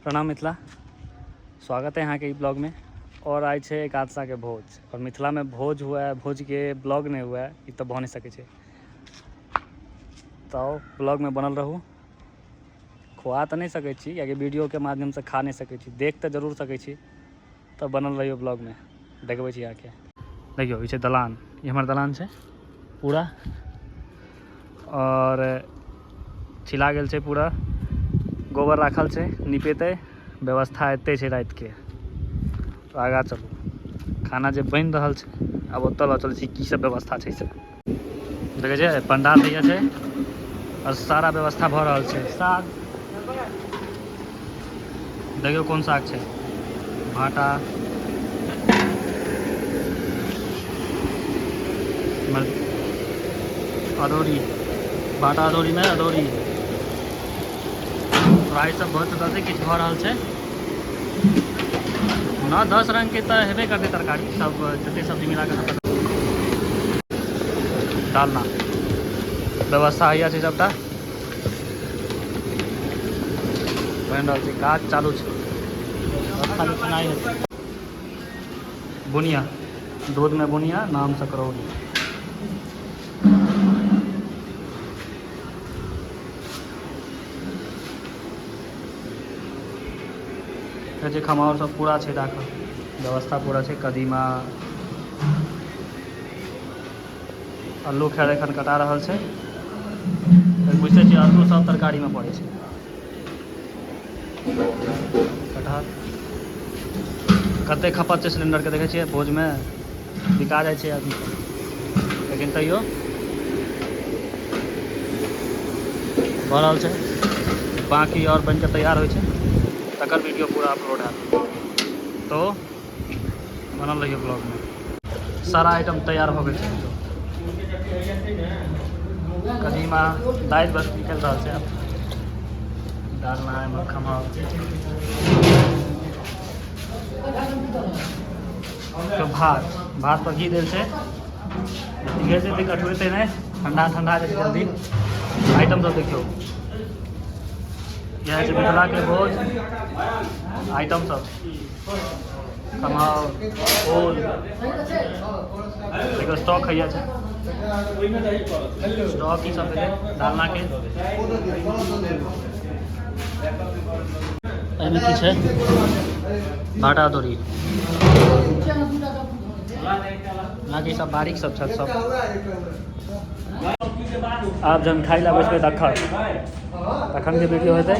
प्रणाम मिथिला, स्वागत है अहाँके ई ब्लॉगमे। और आइ छै एकादशाके भोज, और मिथिलामे भोज हुए भोजके ब्लॉग नहि हुए ई तऽ भऽ नहि सकै छै। तऽ ब्लॉगमे बनल रहू। खुआ तऽ नहि सकै छी कियाकि वीडियोके माध्यमसँ खा नहि सकै छी, देख तऽ जरूर सकै छी। तऽ बनल रहियौ ब्लॉगमे, देखबै छी अहाँके। देखियौ ई छै दलान, ई हमर दलान छै पूरा, और छिला गेल छै पूरा, गोबर राखल छै, निपेतै, व्यवस्था एते छै रातिके। तऽ आगाँ चलू, खाना जे बनि रहल छै आब ओतऽ लऽ चलै छी, की सब व्यवस्था छै से देखै छियै। पंडाल भैया छै और सारा व्यवस्था भऽ रहल छै। साग देखियौ कोन साग छै, भाटा, अदौरी, भाटा अदौरी में अदौरी फ्राई सब भऽ चुकल छै, किछु भऽ रहल छै। 9-10 रंग के तऽ हेबे करतै तरकारी सब, जते सब्जी मिला कऽ सब डालना व्यवस्था हैया छै। सबटा बनि रहल छै, काज चालू छै, खाली खेनाइ हेतै। बुनिया, दूध में बुनिया, नाम सकरौरी। जे खमहाउर सब पूरा छै राखल, व्यवस्था पूरा छै। कदीमा, अल्लू खैर एखन कटा रहल छै। बुझते छियै अल्लू सब तरकारीमे पड़ै छै। कटहर कते खपत छै सिलेंडरके देखै छियै, भोजमे बिका जाइ छै आदमी सब, लेकिन तैयो भऽ रहल छै। बाँकी आओर बनिके तैयार होइ छै तकर वीडियो पूरा अपलोड हैत, तो बनल रहियौ ब्लॉगमे। सारा आइटम तैयार भऽ गेल छै। कदीमा दालि बस निकलि रहल छै। आब डालना एहिमे खमहाउर तो भात, भात पर घी देल छै, घी छै तऽ कटबेतै नहि, ठंडा ठंडा जाइ छै जल्दी। आइटम सब देखियौ, इएह छै मिथिलाके भोज। आइटम सब खमहाउर, ओल, देखियौ स्टॉक हैया छै, स्टॉक ई सब भेलै डालनाके। एहिमे की छै? भाटा अदौरी। अहाँके ई सब बारीक सब छथि सब। आब जहन खाइ लए बैसबै तखन तखनके वीडियो हेतै,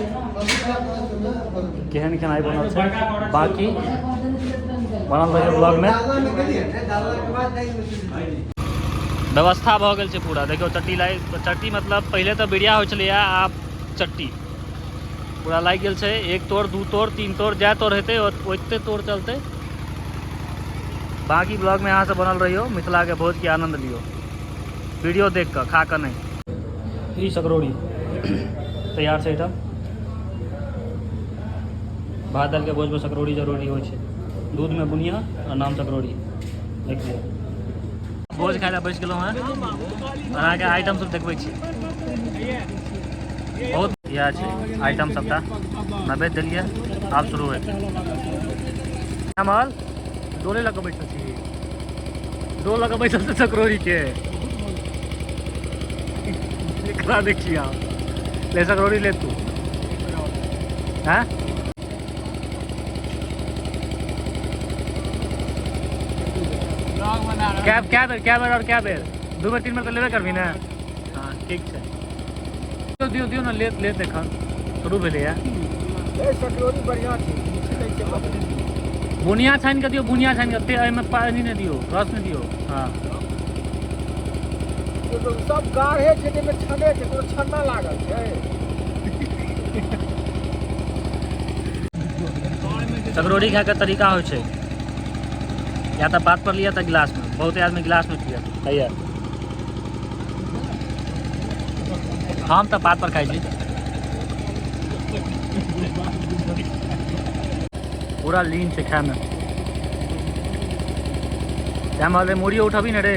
केहन खेनाइ बनल छै। बाँकी बनल रहै ब्लॉगमे। व्यवस्था भऽ गेल छै पूरा। देखियौ चट्टी लागि, चट्टी मतलब पहिले तऽ बिरिया होइ छलैए, आब चट्टी पूरा लागि गेल छै। 1 तोड़, 2 तोड़, 3 तोड़, जए तोड़ हेतै ओते तोड़ चलतै। बाँकी ब्लॉगमे अहाँ सब बनल रहियौ, मिथिलाके भोजके आनंद लियौ वीडियो देख कऽ, खा कऽ नहि। ई सकरौरी तैयार छै एहिठाम। भात दालिके भोजमे सकरौरी जरूरी होइ छै। दूधमे बुनिया और नाम सकरौरी। देख लियौ, भोज खाइ लए बैस गेलहुँ हँ और अहाँके आइटम सब देखबै छी। बहुत इएह छै आइटम, सबटा नवेद देलियै, आब शुरू हेतै। कमल डोले लऽ कऽ बैसल छी, डोल लऽ कऽ बैसल छै सकरौरी के। एकरा देखिए आप, ले सकरौरी ले तू। हैं क्या क्या बेर, क्या बेर और क्या बेर, 2 बेर 3 बेर तऽ लेबे करबी ने। हाँ ठीक छै, दियौ दियौ ने, लेत लेत एखन शुरू भेलैए। सकरौरी बढ़िआँ छै। बुनिया छानि कऽ दियौ, बुनिया छानि कऽ, एहिमे पानि नहि दियौ, रस नहि दियौ। हाँ सब गाढ़े छै, ताहिमे छने छै, कोनो छन्ना लागल छै। सकरौरी खायके तरीका होइ छै, या तऽ पात पर लिअ तऽ गिलासमे, बहुते आदमी गिलासमे पियत खाइए, हम तऽ पात पर खाइ छी। पूरा लीन छै खायमे। मुड़ियो उठबी ने रे।